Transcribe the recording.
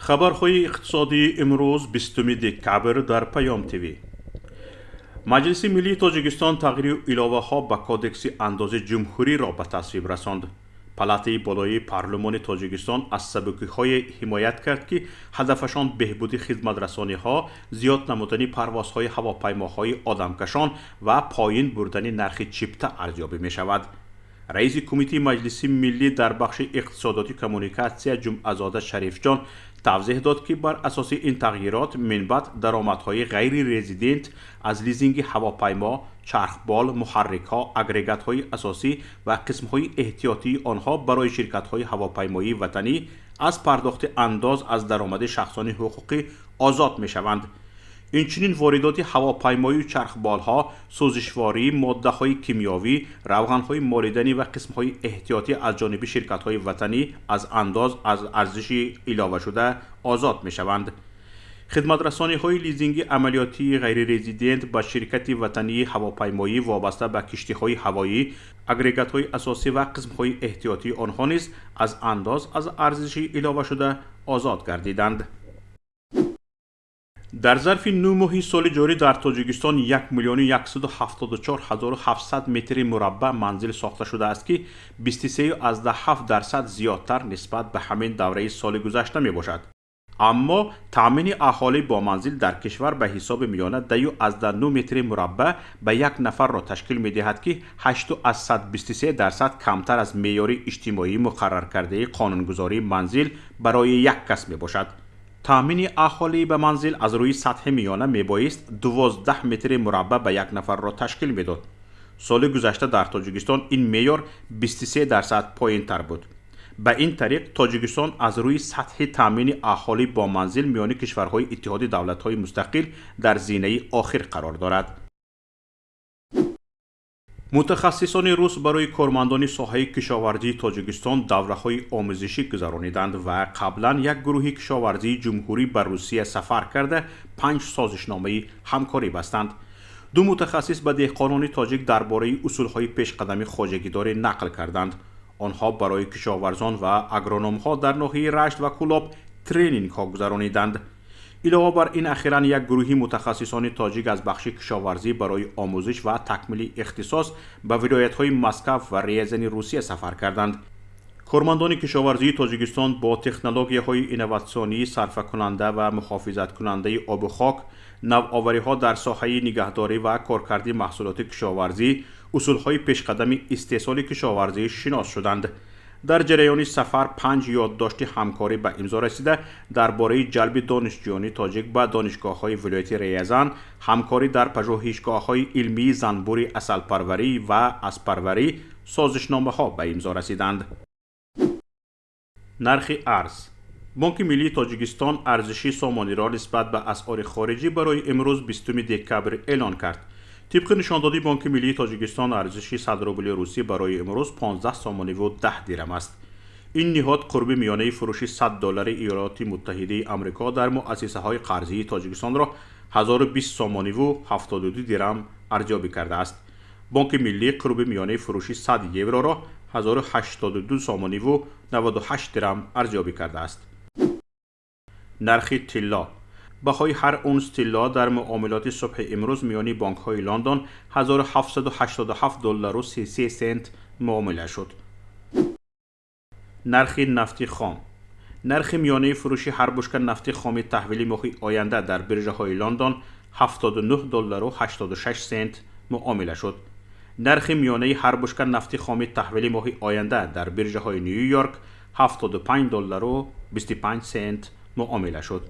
Хабарҳои иқтисодии имрӯз, 20 декабр, дар Паём ТВ. Маҷлиси миллии Тоҷикистон тағйиру иловаҳо ба Кодекси андози ҷумҳуриро ба тасвиб расонд. Палатаи болоии парлумони Тоҷикистон аз сабукиҳое ҳимоят кард, ки ҳадафашон беҳбуди хизматрасониҳо, зиёд намудани парвозҳои ҳавопаймоҳои одамкашон ва поин бурдани нархи чипта арзёбӣ мешавад. Раиси Кумитаи Маҷлиси миллӣ дар бахши иқтисодоту коммуникатсия Ҷумъазода Шарифҷон тавзеҳ дод, ки бар асоси ин тағйирот минбаъд даромадҳои ғайрирезидент аз лизинги ҳавопаймо, чархбол, муҳаррикҳо, агрегатҳои асосӣ ва қисмҳои эҳтиётии онҳо барои ширкатҳои ҳавопаймоии ватанӣ аз пардохти андоз аз даромади шахсони ҳуқуқӣ озод мешаванд. Инчунин воридоти ҳавопаймою чархболҳо, сӯзишворӣ, моддаҳои кимиёвӣ, равғанҳои молиданӣ ва қисмҳои эҳтиётӣ аз ҷониби ширкатҳои ватанӣ аз андоз аз арзиши иловашуда озод мешаванд. Хидматрасониҳои лизинги амалиётии ғайрирезидент ба ширкати ватании ҳавопаймоӣ вобаста ба киштиҳои ҳавоӣ, агрегатҳои асосӣ ва қисмҳои эҳтиётии онҳо низ аз андоз аз арзиши иловашуда озод гардиданд. Дар зарфи 9 моҳи соли ҷорӣ дар Тоҷикистон 1 миллиону 174 ҳазору 700 метри мураббаъ манзил сохта шудааст, ки 23,7% зиёдтар нисбат ба ҳамин давраи соли гузашта мебошад. Аммо таъмини аҳолӣ бо манзил дар кишвар ба ҳисоби миёна 10,9 метри мураббаъ ба як нафарро ташкил медиҳад, ки 8,23% камтар аз меъёри иҷтимоӣ муқарраркардаи қонунгузории манзил барои як кас мебошад. Таъмини аҳолӣ ба манзил аз рӯи сатҳи миёна мебоист 12 метри мураббаъ ба як нафарро ташкил медод. Соли гузашта дар Тоҷикистон ин меъёр 23% поинтар буд. Ба ин тариқ, Тоҷикистон аз рӯи сатҳи таъмини аҳолӣ бо манзил миёни кишварҳои Иттиҳоди Давлатҳои Мустақил дар зинаи охир қарор дорад. Мутахассисони рус барои кормандони соҳаи кишоварзии Тоҷикистон давраҳои омӯзишӣ гузарониданд ва қаблан як гурӯҳи кишоварзии ҷумҳурӣ ба Русия сафар карда, панҷ созишномаи ҳамкорӣ бастанд. Ду мутахассис ба деҳқонони тоҷик дар бораи усулҳои пешқадами хоҷагидорӣ нақл карданд. Онҳо барои кишоварзон ва агрономҳо дар ноҳияи Рашт ва Кӯлоб тренингҳо гузарониданд. Илова бар ин, ахиран як гурӯҳи мутахассисони тоҷик аз бахши кишоварзӣ барои омӯзиш ва такмили ихтисос ба вилоятҳои Москав ва Рязани Русия сафар карданд. Кормандони кишоварзии Тоҷикистон бо технологияҳои инноватсионии сарфакунанда ва муҳофизаткунандаи обу хок, навовариҳо дар соҳаи нигаҳдорӣ ва коркарди маҳсулоти кишоварзӣ, усулҳои пешқадами истеҳсоли кишоварзӣ шинос шуданд. Дар ҷараёни сафар панҷ ёддошти ҳамкорӣ ба имзо расида, дар бораи ҷалби донишҷӯёни тоҷик ба донишгоҳҳои вилояти Рязан, ҳамкорӣ дар пажӯҳишгоҳҳои илмии занбури асалпарварӣ ва аспарварӣ созишномаҳо ба имзо расиданд. Нархи арз. Бонки миллии Тоҷикистон арзиши сомониро нисбат ба асъори хориҷӣ барои имрӯз, 20 декабр, эълон кард. Тибқи нишондоди Бонки миллии Тоҷикистон, арзиши 100 рубли русӣ барои имрӯз 15 сомониву 10 дирам аст. Ин ниҳод қурби миёнаи фурӯши 100 доллари Иёлоти Муттаҳидаи Амрико дар муассисаҳои қарзии Тоҷикистонро 1020 сомониву 72 дирам арзёбӣ кардааст. Бонки миллӣ қурби миёнаи фурӯши 100 евроро 1082 сомониву 98 дирам арзёбӣ кардааст. Нархи тилло. Баҳои ҳар унс тилло дар муомилоти субҳи имрӯз миёни бонкҳои Лондон 1787 доллару 33 сент муомила шуд. Нархи нафти хом. Нархи миёнаи фурӯши ҳар бушка нафти хоми таҳвили моҳи оянда дар биржаҳои Лондон 79 доллару 86 сент муомила шуд. Нархи миёнаи ҳар бушка нафти хоми таҳвили моҳи оянда дар биржаҳои Ню Йорк 75 доллару 25 сент муомила шуд.